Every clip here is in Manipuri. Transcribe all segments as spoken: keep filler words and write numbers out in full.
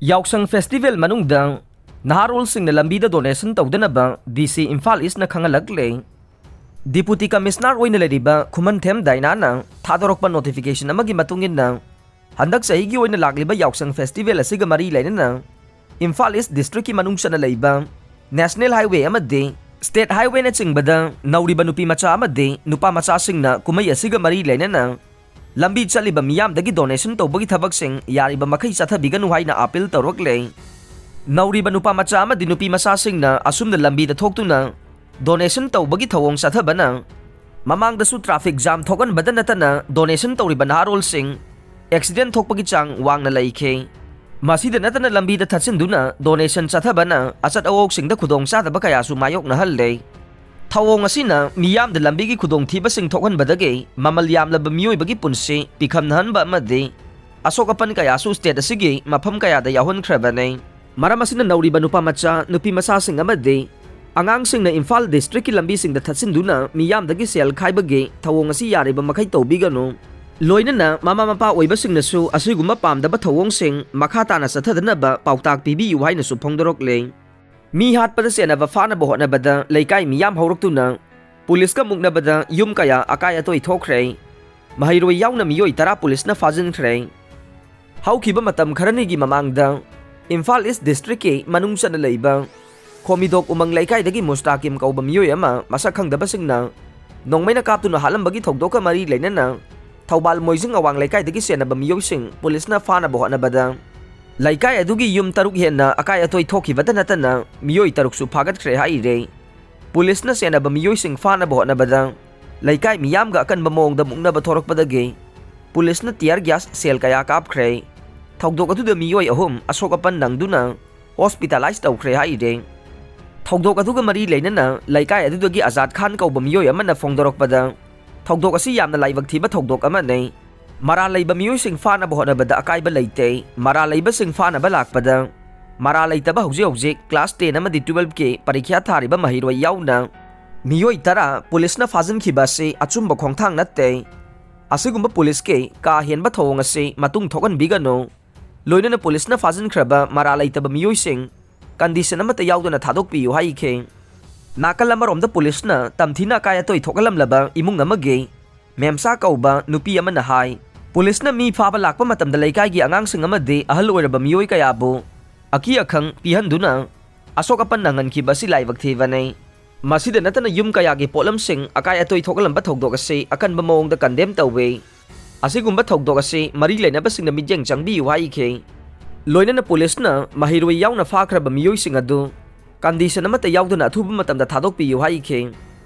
ꯌꯥꯎꯁꯪ ꯐꯦꯁꯇꯤꯚꯦꯜ ꯃꯅꯨꯡꯗ ꯅꯍꯥꯔꯣꯜꯁꯤꯡꯅ ꯂꯝꯕꯤꯗ ꯗꯣꯅꯦꯁꯟ ꯇꯧꯗꯅꯕ ꯗꯤ ꯁꯤ ꯏꯝꯐꯥꯜ ꯏꯁꯅ ꯈꯪꯍꯜꯂꯛꯂꯦ꯫ ꯗꯤꯄꯨꯇꯤ ꯀꯃꯤꯁꯅꯔ ꯑꯣꯏꯅ ꯂꯩꯔꯤꯕ ꯈꯨꯃꯟꯊꯦꯝ ꯗꯥꯏꯅꯥꯅ ꯊꯥꯗꯣꯔꯛꯄ ꯅꯣꯇꯤꯐꯤꯀꯦꯁꯟ ꯑꯃꯒꯤ ꯃꯇꯨꯡ ꯏꯟꯅ, ꯍꯟꯗꯛ ꯆꯍꯤꯒꯤ ꯑꯣꯏꯅ ꯂꯥꯛꯂꯤꯕ ꯌꯥꯎꯁꯪ ꯐꯦꯁꯇꯤꯚꯦꯜ ꯑꯁꯤꯒ ꯃꯔꯤ ꯂꯩꯅꯅ ꯏꯝꯐꯥꯜ ꯏꯁ ꯗꯤꯁꯇ꯭ꯔꯤꯛꯀꯤ ꯃꯅꯨꯡ ꯆꯟꯅ ꯂꯩꯕ ꯅꯦꯁꯅꯦꯜ ꯍꯥꯏꯋꯦ ꯑꯃꯗꯤ ꯁ꯭ꯇꯦꯠ ꯍꯥꯏꯋꯦꯅꯆꯤꯡꯕꯗ ꯅꯧꯔꯤꯕ ꯅꯨꯄꯤ ꯃꯆꯥ ꯑꯃꯗꯤ ꯅꯨꯄꯥ ꯃꯆꯥꯁꯤꯡꯅ ꯀꯨꯝꯍꯩ ꯑꯁꯤꯒ ꯃꯔꯤ ꯂꯩꯅꯅ ꯂꯝꯕꯤ ꯆꯠꯂꯤꯕ ꯃꯤꯌꯥꯝꯗꯒꯤ ꯗꯣꯅꯦꯁꯟ ꯇꯧꯕꯒꯤ ꯊꯕꯛꯁꯤꯡ ꯌꯥꯔꯤꯕ ꯃꯈꯩ ꯆꯠꯊꯕꯤꯒꯅꯨ ꯍꯥꯏꯅ ꯑꯥꯄꯤꯜ ꯇꯧꯔꯛꯂꯦ꯫ ꯅꯧꯔꯤꯕ ꯅꯨꯄꯥ ꯃꯆꯥ ꯑꯃꯗꯤ ꯅꯨꯄꯤ ꯃꯆꯥꯁꯤꯡꯅ ꯑꯁꯨꯝꯅ ꯂꯝꯕꯤꯗ ꯊꯣꯛꯇꯨꯅ ꯗꯣꯅꯦꯁꯟ ꯇꯧꯕꯒꯤ ꯊꯧꯑꯣꯡ ꯆꯠꯊꯕꯅ ꯃꯃꯥꯡꯗꯁꯨ ꯇ꯭ꯔꯥꯐꯤꯛ ꯖꯥꯝ ꯊꯣꯛꯍꯟꯕꯗ ꯅꯠꯇꯅ ꯗꯣꯅꯦꯁꯟ ꯇꯧꯔꯤꯕ ꯅꯍꯥꯔꯣꯜꯁꯤꯡ ꯑꯦꯛꯁꯤꯗꯦꯟ ꯊꯣꯛꯄꯒꯤ ꯆꯥꯡ ꯋꯥꯡꯅ ꯂꯩꯈꯤ꯫ ꯃꯁꯤꯗ ꯅꯠꯇꯅ ꯂꯝꯕꯤꯗ ꯊꯠꯆꯤꯟꯗꯨꯅ ꯗꯣꯅꯦꯁꯟ ꯆꯠꯊꯕꯅ ꯑꯆꯠ ꯑꯋꯣꯛꯁꯤꯡꯗ ꯈꯨꯗꯣꯡꯆꯥꯗꯕ ꯀꯌꯥꯁꯨ ꯃꯥꯌꯣꯛꯅꯍꯜꯂꯦ꯫ ꯊꯧꯑꯣꯡ ꯑꯁꯤꯅ ꯃꯤꯌꯥꯝꯗ ꯂꯝꯕꯤꯒꯤ ꯈꯨꯗꯣꯡꯊꯤꯕꯁꯤꯡ ꯊꯣꯛꯍꯟꯕꯗꯒꯤ ꯃꯃꯜ ꯌꯥꯝꯂꯕ ꯃꯤꯑꯣꯏꯕꯒꯤ ꯄꯨꯟꯁꯤ ꯄꯤꯈꯝꯅꯍꯟꯕ ꯑꯃꯗꯤ ꯑꯁꯣꯛ ꯑꯄꯟ ꯀꯌꯥꯁꯨ ꯁ꯭ꯇꯦꯠ ꯑꯁꯤꯒꯤ ꯃꯐꯝ ꯀꯌꯥꯗ ꯌꯥꯎꯍꯟꯈ꯭ꯔꯕꯅꯤ꯫ ꯃꯔꯝ ꯑꯁꯤꯅ ꯅꯧꯔꯤꯕ ꯅꯨꯄꯥ ꯃꯆꯥ, ꯅꯨꯄꯤ ꯃꯆꯥꯁꯤꯡ ꯑꯃꯗꯤ ꯑꯉꯥꯡꯁꯤꯡꯅ ꯏꯝꯐꯥꯜ ꯗꯤꯁꯇ꯭ꯔꯤꯛꯀꯤ ꯂꯝꯕꯤꯁꯤꯡꯗ ꯊꯠꯆꯤꯟꯗꯨꯅ ꯃꯤꯌꯥꯝꯗꯒꯤ ꯁꯦꯜ ꯈꯥꯏꯕꯒꯤ ꯊꯧꯑꯣꯡ ꯑꯁꯤ ꯌꯥꯔꯤꯕ ꯃꯈꯩ ꯇꯧꯕꯤꯒꯅꯨ꯫ ꯂꯣꯏꯅꯅ ꯃꯃꯥ ꯃꯄꯥ ꯑꯣꯏꯕꯁꯤꯡꯅꯁꯨ ꯑꯁꯤꯒꯨꯝꯕ ꯄꯥꯝꯗꯕ ꯊꯧꯑꯣꯡꯁꯤꯡ ꯃꯈꯥ ꯇꯥꯅ ꯆꯠꯊꯗꯅꯕ ꯄꯥꯎꯇꯥꯛ ꯄꯤꯕꯤꯌꯨ ꯍꯥꯏꯅꯁꯨ ꯐꯣꯡꯗꯣꯔꯛꯂꯦ꯫ ꯃꯤ ꯍꯥꯠꯄꯗ ꯆꯦꯟꯅꯕ ꯐꯥꯅꯕ ꯍꯣꯠꯅꯕꯗ ꯂꯩꯀꯥꯏ ꯃꯤꯌꯥꯝ ꯍꯧꯔꯛꯇꯨꯅ ꯄꯨꯂꯤꯁꯀ ꯃꯨꯛꯅꯕꯗ ꯌꯨꯝ ꯀꯌꯥ ꯑꯀꯥꯏ ꯑꯇꯣꯏ ꯊꯣꯛꯈ꯭ꯔꯦ꯫ ꯃꯍꯩꯔꯣꯏ ꯌꯥꯎꯅ ꯃꯤꯑꯣꯏ ꯇꯔꯥ ꯄꯨꯂꯤꯁꯅ ꯐꯥꯖꯤꯟꯈ꯭ꯔꯦ꯫ ꯍꯧꯈꯤꯕ ꯃꯇꯝ ꯈꯔꯅꯤꯒꯤ ꯃꯃꯥꯡꯗ ꯏꯝꯐꯥꯜ ꯏꯁ ꯗꯤꯁꯇ꯭ꯔꯤꯛꯀꯤ ꯃꯅꯨꯡ ꯆꯟꯅ ꯂꯩꯕ ꯈꯣꯃꯤꯗꯣꯛ ꯎꯃꯪ ꯂꯩꯀꯥꯏꯗꯒꯤ ꯃꯨꯁꯇꯥꯀꯤꯝ ꯀꯧꯕ ꯃꯤꯑꯣꯏ ꯑꯃ ꯃꯁꯛ ꯈꯪꯗꯕꯁꯤꯡꯅ ꯅꯣꯡꯃꯩꯅ ꯀꯥꯞꯇꯨꯅ ꯍꯥꯠꯂꯝꯕꯒꯤ ꯊꯧꯗꯣꯛꯀ ꯃꯔꯤ ꯂꯩꯅꯅ ꯊꯧꯕꯥꯜ ꯃꯣꯏꯖꯤꯡ ꯑꯋꯥꯡ ꯂꯩꯀꯥꯏꯗꯒꯤ ꯆꯦꯟꯅꯕ ꯃꯤꯑꯣꯏꯁꯤꯡ ꯄꯨꯂꯤꯁꯅ ꯐꯥꯅꯕ ꯍꯣꯠꯅꯕꯗ ꯂꯩꯀꯥꯏ ꯑꯗꯨꯒꯤ ꯌꯨꯝ ꯇꯔꯨꯛ ꯍꯦꯟꯅ ꯑꯀꯥꯏ ꯑꯇꯣꯏ ꯊꯣꯛꯈꯤꯕꯇ ꯅꯠꯇꯅ ꯃꯤꯑꯣꯏ ꯇꯔꯨꯛꯁꯨ ꯐꯥꯒꯠꯈ꯭ꯔꯦ ꯍꯥꯏꯔꯦ꯫ ꯄꯨꯂꯤꯁꯅ ꯆꯦꯟꯅꯕ ꯃꯤꯑꯣꯏꯁꯤꯡ ꯐꯥꯅꯕ ꯍꯣꯠꯅꯕꯗ ꯂꯩꯀꯥꯏ ꯃꯤꯌꯥꯝꯒ ꯑꯀꯟꯕ ꯃꯑꯣꯡꯗ ꯃꯨꯛꯅꯕ ꯊꯣꯔꯛꯄꯗꯒꯤ ꯄꯨꯂꯤꯁꯅ ꯇꯤꯌꯔ ꯒ꯭ꯌꯥꯁ ꯁꯦꯜ ꯀꯌꯥ ꯀꯥꯞꯈ꯭ꯔꯦ꯫ ꯊꯧꯗꯣꯛ ꯑꯗꯨꯗ ꯃꯤꯑꯣꯏ ꯑꯍꯨꯝ ꯑꯁꯣꯛ ꯑꯄꯟ ꯅꯪꯗꯨꯅ ꯍꯣꯁꯄꯤꯇꯥꯂꯥꯏꯖ ꯇꯧꯈ꯭ꯔꯦ ꯍꯥꯏꯔꯦ꯫ ꯊꯧꯗꯣꯛ ꯑꯗꯨꯒ ꯃꯔꯤ ꯂꯩꯅꯅ ꯂꯩꯀꯥꯏ ꯑꯗꯨꯗꯒꯤ ꯑꯖꯥꯗ ꯈꯥꯟ ꯀꯧꯕ ꯃꯤꯑꯣꯏ ꯑꯃꯅ ꯐꯣꯡꯗꯣꯔꯛꯄꯗ, ꯊꯧꯗꯣꯛ ꯑꯁꯤ ꯌꯥꯝꯅ ꯂꯥꯏꯕꯛ ꯊꯤꯕ ꯊꯧꯗꯣꯛ ꯑꯃꯅꯤ꯫ ꯃꯔꯥꯜ ꯂꯩꯕ ꯃꯤꯑꯣꯏꯁꯤꯡ ꯐꯥꯅꯕ ꯍꯣꯠꯅꯕꯗ ꯑꯀꯥꯏꯕ ꯂꯩꯇꯦ꯫ ꯃꯔꯥꯜ ꯂꯩꯕꯁꯤꯡ ꯐꯥꯅꯕ ꯂꯥꯛꯄꯗ ꯃꯔꯥꯜ ꯂꯩꯇꯕ ꯍꯧꯖꯤꯛ ꯍꯧꯖꯤꯛ ꯀ꯭ꯂꯥꯁ ꯇꯦꯟ ꯑꯃꯗꯤ ꯇꯨꯋꯦꯜꯐꯀꯤ ꯄꯔꯤꯈ꯭ꯌꯥ ꯊꯥꯔꯤꯕ ꯃꯍꯩꯔꯣꯏ ꯌꯥꯎꯅ ꯃꯤꯑꯣꯏ ꯇꯔꯥ ꯄꯨꯂꯤꯁꯅ ꯐꯥꯖꯤꯟꯈꯤꯕ ꯑꯁꯤ ꯑꯆꯨꯝꯕ ꯈꯣꯡꯊꯥꯡ ꯅꯠꯇꯦ꯫ ꯑꯁꯤꯒꯨꯝꯕ ꯄꯨꯂꯤꯁꯀꯤ ꯀꯥ ꯍꯦꯟꯕ ꯊꯧꯑꯣꯡ ꯑꯁꯤ ꯃꯇꯨꯡ ꯊꯣꯛꯍꯟꯕꯤꯒꯅꯨ꯫ ꯂꯣꯏꯅꯅ ꯄꯨꯂꯤꯁꯅ ꯐꯥꯖꯤꯟꯈ꯭ꯔꯕ ꯃꯔꯥꯜ ꯂꯩꯇꯕ ꯃꯤꯑꯣꯏꯁꯤꯡ condition ꯑꯃꯠꯇ ꯌꯥꯎꯗꯅ ꯊꯥꯗꯣꯛꯄꯤꯌꯨ ꯍꯥꯏꯈꯤ꯫ ꯅꯥꯀꯜ ꯑꯃꯔꯣꯝꯗ ꯄꯨꯂꯤꯁꯅ ꯇꯝꯊꯤꯅ ꯑꯀꯥꯏ ꯑꯇꯣꯏ ꯊꯣꯛꯍꯜꯂꯝꯂꯕ ꯏꯃꯨꯡ ꯑꯃꯒꯤ ꯃꯦꯝꯁꯥ ꯀꯧꯕ ꯅꯨꯄꯤ ꯑꯃꯅ ꯍꯥꯏ, ꯄꯨꯂꯤꯁꯅ ꯃꯤ ꯐꯥꯕ ꯂꯥꯛꯄ ꯃꯇꯝꯗ ꯂꯩꯀꯥꯏꯒꯤ ꯑꯉꯥꯡꯁꯤꯡ ꯑꯃꯗꯤ ꯑꯍꯜ ꯑꯣꯏꯔꯕ ꯃꯤꯑꯣꯏ ꯀꯌꯥꯕꯨ ꯑꯀꯤ ꯑꯈꯪ ꯄꯤꯍꯟꯗꯨꯅ ꯑꯁꯣꯛ ꯑꯄꯟ ꯅꯪꯍꯟꯈꯤꯕ ꯑꯁꯤ ꯂꯥꯏꯕꯛ ꯊꯤꯕꯅꯤ꯫ ꯃꯁꯤꯗ ꯅꯠꯇꯅ ꯌꯨꯝ ꯀꯌꯥꯒꯤ ꯄꯣꯠꯂꯝꯁꯤꯡ ꯑꯀꯥꯏ ꯑꯇꯣꯏ ꯊꯣꯛꯍꯜꯂꯝꯕ ꯊꯧꯗꯣꯛ ꯑꯁꯤ ꯑꯀꯟꯕ ꯃꯑꯣꯡꯗ condemn ꯇꯧꯏ꯫ ꯑꯁꯤꯒꯨꯝꯕ ꯊꯧꯗꯣꯛ ꯑꯁꯤ ꯃꯔꯤ ꯂꯩꯅꯕꯁꯤꯡꯅ ꯃꯤꯠꯌꯦꯡ ꯆꯪꯕꯤꯌꯨ ꯍꯥꯏꯈꯤ꯫ ꯂꯣꯏꯅꯅ ꯄꯨꯂꯤꯁꯅ ꯃꯍꯩꯔꯣꯏ ꯌꯥꯎꯅ ꯐꯥꯈ꯭ꯔꯕ ꯃꯤꯑꯣꯏꯁꯤꯡ ꯑꯗꯨ condition ꯑꯃꯠꯇ ꯌꯥꯎꯗꯅ ꯑꯊꯨꯕ ꯃꯇꯝꯗ ꯊꯥꯗꯣꯛꯄꯤꯌꯨ ꯍꯥꯏꯈꯤ꯫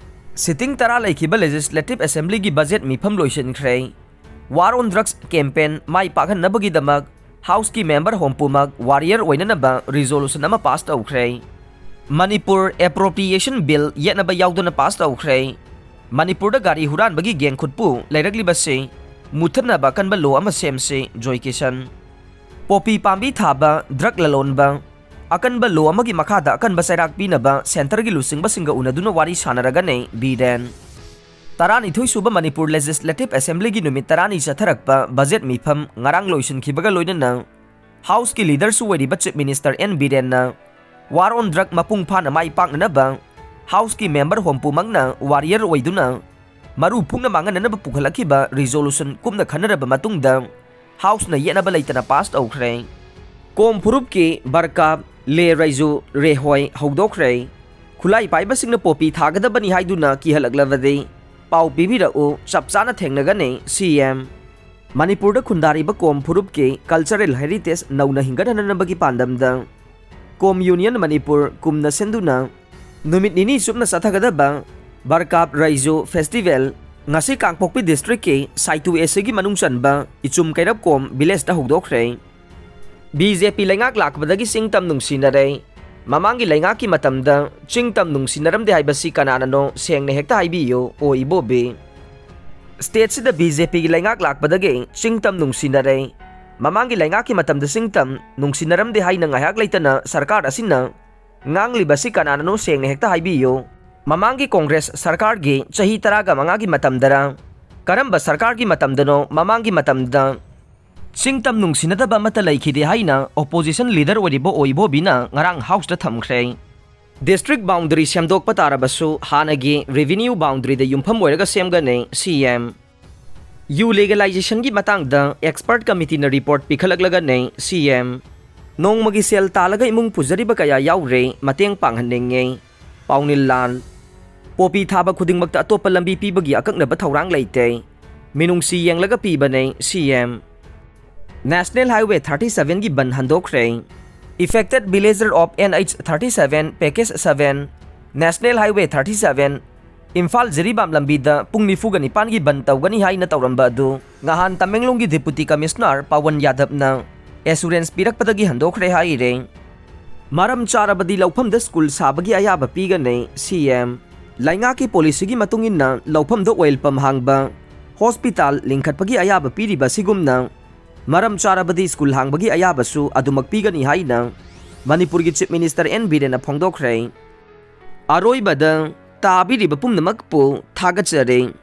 Sitting ꯇꯔꯥ ꯂꯩꯈꯤꯕ Legislative Assemblyꯒꯤ budget ꯃꯤꯐꯝ ꯂꯣꯏꯁꯤꯟꯈ꯭ꯔꯦ꯫ War on Drugs campaign my ꯄꯥꯛꯍꯟꯅꯕꯒꯤꯗꯃꯛ Houseꯀꯤ member ꯍꯨꯝꯐꯨꯃꯛ warrior ꯑꯣꯏꯅꯅꯕ resolution ꯑꯃ pass ꯇꯧꯈ꯭ꯔꯦ꯫ ꯃꯅꯤꯄꯨꯔ Appropriation Bill ꯌꯦꯠꯅꯕ ꯌꯥꯎꯗꯅ pass ꯇꯧꯈ꯭ꯔꯦ꯫ ꯃꯅꯤꯄꯨꯔꯗ ꯒꯥꯔꯤ ꯍꯨꯔꯥꯟꯕꯒꯤ gang ꯈꯨꯠꯄꯨ ꯂꯩꯔꯛꯂꯤꯕꯁꯤ ꯃꯨꯊꯠꯅꯕ ꯑꯀꯟꯕ law ꯑꯃ ꯁꯦꯝꯁꯤ, ꯖꯣꯏ ꯀꯤꯁꯟ꯫ ꯄꯣꯄꯤ ꯄꯥꯝꯕꯤ ꯊꯥꯕ, drug ꯂꯂꯣꯟꯕ, ꯑꯀꯟꯕ law ꯑꯃꯒꯤ ꯃꯈꯥꯗ ꯑꯀꯟꯕ ꯆꯩꯔꯥꯛ ꯄꯤꯅꯕ centreꯒꯤ ꯂꯨꯆꯤꯡꯕꯁꯤꯡꯒ ꯎꯅꯗꯨꯅ ꯋꯥꯔꯤ ꯁꯥꯟꯅꯔꯒꯅꯤ, ꯕꯤꯔꯦꯟ꯫ ꯇꯔꯥꯅꯤꯊꯣꯏ ꯁꯨꯕ ꯃꯅꯤꯄꯨꯔ Legislative Assemblyꯒꯤ ꯅꯨꯃꯤꯠ ꯇꯔꯥꯅꯤ ꯆꯠꯊꯔꯛꯄ budget ꯃꯤꯐꯝ ꯉꯔꯥꯡ ꯂꯣꯏꯁꯤꯟꯈꯤꯕꯒ ꯂꯣꯏꯅꯅ Houseꯀꯤ leaderꯁꯨ ꯑꯣꯏꯔꯤꯕ Chief Minister ꯑꯦꯟ ꯕꯤꯔꯦꯟꯅ War on Drug ꯃꯄꯨꯡ ꯐꯥꯅ ꯃꯥꯏ ꯄꯥꯛꯅꯅꯕ Houseꯀꯤ member ꯍꯨꯝꯐꯨꯃꯛꯅ warrior ꯑꯣꯏꯗꯨꯅ ꯃꯔꯨ ꯐꯨꯛꯅ ꯃꯥꯡꯍꯟꯅꯅꯕ ꯄꯨꯈꯠꯂꯛꯈꯤꯕ resolution ꯀꯨꯞꯅ ꯈꯟꯅꯔꯕ ꯃꯇꯨꯡꯗ Houseꯅ ꯌꯦꯠꯅꯕ ꯂꯩꯇꯅ pass ꯇꯧꯈ꯭ꯔꯦ꯫ ꯀꯣꯝ ꯐꯨꯔꯨꯞꯀꯤ ꯕꯔꯀꯥꯞ ꯂꯦ ꯔꯩꯖꯨ ꯔꯦꯍꯣꯏ ꯍꯧꯗꯣꯛꯈ꯭ꯔꯦ꯫ ꯈꯨꯠꯂꯥꯏ ꯄꯥꯏꯕꯁꯤꯡꯅ ꯄꯣꯄꯤ ꯊꯥꯒꯗꯕꯅꯤ ꯍꯥꯏꯗꯨꯅ ꯀꯤꯍꯜꯂꯛꯂꯕꯗꯤ ꯄꯥꯎ ꯄꯤꯕꯤꯔꯛꯎ, ꯆꯞ ꯆꯥꯅ ꯊꯦꯡꯅꯒꯅꯤ, ꯁꯤ ꯑꯦꯝ꯫ ꯃꯅꯤꯄꯨꯔꯗ ꯈꯨꯟꯗꯥꯔꯤꯕ ꯀꯣꯝ ꯐꯨꯔꯨꯞꯀꯤ cultural heritage ꯅꯧꯅ ꯍꯤꯡꯒꯠꯍꯟꯅꯅꯕꯒꯤ ꯄꯥꯟꯗꯝꯗ ꯀꯣꯝ Union ꯃꯅꯤꯄꯨꯔ ꯀꯨꯝꯅ ꯁꯤꯟꯗꯨꯅ ꯅꯨꯃꯤꯠ ꯅꯤꯅꯤ ꯆꯨꯞꯅ ꯆꯠꯊꯒꯗꯕ ꯕꯔꯀꯥꯞ ꯔꯩꯖꯨ festival ꯉꯁꯤ ꯀꯥꯡꯄꯣꯛꯄꯤ districtꯀꯤ ꯁꯥꯏꯇꯨ ꯑꯦꯁꯤꯒꯤ ꯃꯅꯨꯡ ꯆꯟꯕ ꯏꯆꯨꯝ ꯀꯩꯔꯞꯀꯣꯝ villageꯇ ꯍꯧꯗꯣꯛꯈ꯭ꯔꯦ꯫ ꯕꯤ ꯖꯦ ꯄꯤ ꯂꯩꯉꯥꯛ ꯂꯥꯛꯄꯗꯒꯤ ꯆꯤꯡ ꯇꯝ ꯅꯨꯡꯁꯤꯅꯔꯦ꯫ ꯃꯃꯥꯡꯒꯤ ꯂꯩꯉꯥꯛꯀꯤ ꯃꯇꯝꯗ ꯆꯤꯡ ꯇꯝ ꯅꯨꯡꯁꯤꯅꯔꯝꯗꯦ ꯍꯥꯏꯕꯁꯤ ꯀꯅꯥꯅꯅꯣ? ꯁꯦꯡꯅ ꯍꯦꯛꯇ ꯍꯥꯏꯕꯤꯌꯨ, ꯑꯣ ꯏꯕꯣꯕꯤ꯫ Stateꯁꯤꯗ ꯕꯤ ꯖꯦ ꯄꯤꯒꯤ ꯂꯩꯉꯥꯛ ꯂꯥꯛꯄꯗꯒꯤ ꯆꯤꯡ ꯇꯝ ꯅꯨꯡꯁꯤꯅꯔꯦ꯫ ꯃꯃꯥꯡꯒꯤ ꯂꯩꯉꯥꯛꯀꯤ ꯃꯇꯝꯗ ꯆꯤꯡ ꯇꯝ ꯅꯨꯡꯁꯤꯅꯔꯝꯗꯦ ꯍꯥꯏꯅ ꯉꯥꯏꯍꯥꯛ ꯂꯩꯇꯅ ꯁꯔꯀꯥꯔ ꯑꯁꯤꯅ ꯉꯥꯡꯂꯤꯕꯁꯤ ꯀꯅꯥꯅꯅꯣ? ꯁꯦꯡꯅ ꯍꯦꯛꯇ ꯍꯥꯏꯕꯤꯌꯨ꯫ ꯃꯃꯥꯡꯒꯤ Congress ꯁꯔꯀꯥꯔꯒꯤ ꯆꯍꯤ ꯇꯔꯥꯒ ꯃꯉꯥꯒꯤ ꯃꯇꯝꯗꯔ? ꯀꯔꯝꯕ ꯁꯔꯀꯥꯔꯒꯤ ꯃꯇꯝꯗꯅꯣ? ꯃꯃꯥꯡꯒꯤ ꯃꯇꯝꯗ ꯆꯤꯡ ꯇꯝ ꯅꯨꯡꯁꯤꯅꯗꯕ ꯑꯃꯠꯇ ꯂꯩꯈꯤꯗꯦ ꯍꯥꯏꯅ opposition leader ꯑꯣꯏꯔꯤꯕ ꯑꯣꯏꯕꯣꯕꯤꯅ ꯉꯔꯥꯡ House ꯇ ꯊꯝꯈ꯭ꯔꯦ꯫ District boundary ꯁꯦꯝꯗꯣꯛꯄ ꯇꯥꯔꯕꯁꯨ ꯍꯥꯟꯅꯒꯤ revenue boundary ꯗ ꯌꯨꯝꯐꯝ ꯑꯣꯏꯔꯒ ꯁꯦꯝꯒꯅꯤ, C M꯫ ꯌꯨ legalization ꯒꯤ ꯃꯇꯥꯡꯗ expert committee ꯅ report ꯄꯤꯈꯠꯂꯛꯂꯒꯅꯤ, C M꯫ ꯅꯣꯡꯃꯒꯤ ꯁꯦꯜ ꯇꯥꯜꯂꯒ ꯏꯃꯨꯡ ꯄꯨꯖꯔꯤꯕ ꯀꯌꯥ ꯌꯥꯎꯔꯦ, ꯃꯇꯦꯡ ꯄꯥꯡꯍꯟꯅꯤꯡꯉꯤ꯫ ꯄꯥꯎꯅꯤꯜ ꯂꯥꯜ꯫ ꯄꯣꯄꯤ ꯊꯥꯕ ꯈꯨꯗꯤꯡꯃꯛꯇ ꯑꯇꯣꯞꯄ ꯂꯝꯕꯤ ꯄꯤꯕꯒꯤ ꯑꯀꯛꯅꯕ ꯊꯧꯔꯥꯡ ꯂꯩꯇꯦ꯫ ꯃꯤꯅꯨꯡꯁꯤ ꯌꯦꯡꯂꯒ ꯄꯤꯕꯅꯦ, C M꯫ National Highway thirty seven ꯒꯤ ꯕꯟ ꯍꯟꯗꯣꯛꯈ꯭ꯔꯦ꯫ Affected villager of N H thirty seven, Package seven, National Highway thirty seven, Imphal Jiribam ꯂꯝꯕꯤꯗ ꯄꯨꯡ ꯅꯤꯐꯨꯒ ꯅꯤꯄꯥꯟꯒꯤ ꯕꯟ ꯇꯧꯒꯅꯤ ꯍꯥꯏꯅ ꯇꯧꯔꯝꯕ ꯑꯗꯨ ꯉꯍꯥꯟ ꯇꯃꯦꯡꯂꯣꯡꯒꯤ Deputy Commissioner ꯄꯋꯟ ꯌꯥꯗꯕꯅ assurance ꯄꯤꯔꯛꯄꯗꯒꯤ ꯍꯟꯗꯣꯛꯈ꯭ꯔꯦ ꯍꯥꯏꯔꯦ꯫ ꯃꯔꯝ ꯆꯥꯔꯕꯗꯤ ꯂꯧꯐꯝꯗ ꯁ꯭ꯀꯨꯜ ꯁꯥꯕꯒꯤ ꯑꯌꯥꯕ ꯄꯤꯒꯅꯤ, C M꯫ ꯂꯩꯉꯥꯛꯀꯤ policy ꯒꯤ ꯃꯇꯨꯡ ꯏꯟꯅ ꯂꯧꯐꯝꯗ oil pump ꯍꯥꯡꯕ, hospital ꯂꯤꯡꯈꯠꯄꯒꯤ ꯑꯌꯥꯕ ꯄꯤꯔꯤꯕ ꯑꯁꯤꯒꯨꯝꯅ ꯃꯔꯝ ꯆꯥꯔꯕꯗꯤ ꯁ꯭ꯀꯨꯜ ꯍꯥꯡꯕꯒꯤ ꯑꯌꯥꯕꯁꯨ ꯑꯗꯨꯃꯛ ꯄꯤꯒꯅꯤ ꯍꯥꯏꯅ ꯃꯅꯤꯄꯨꯔꯒꯤ Chief Minister N ꯕꯤꯔꯦꯟꯅ ꯐꯣꯡꯗꯣꯛꯈ꯭ꯔꯦ꯫ ꯑꯔꯣꯏꯕꯗ ꯇꯥꯕꯤꯔꯤꯕ ꯄꯨꯝꯅꯃꯛꯄꯨ ꯊꯥꯒꯠꯆꯔꯤ꯫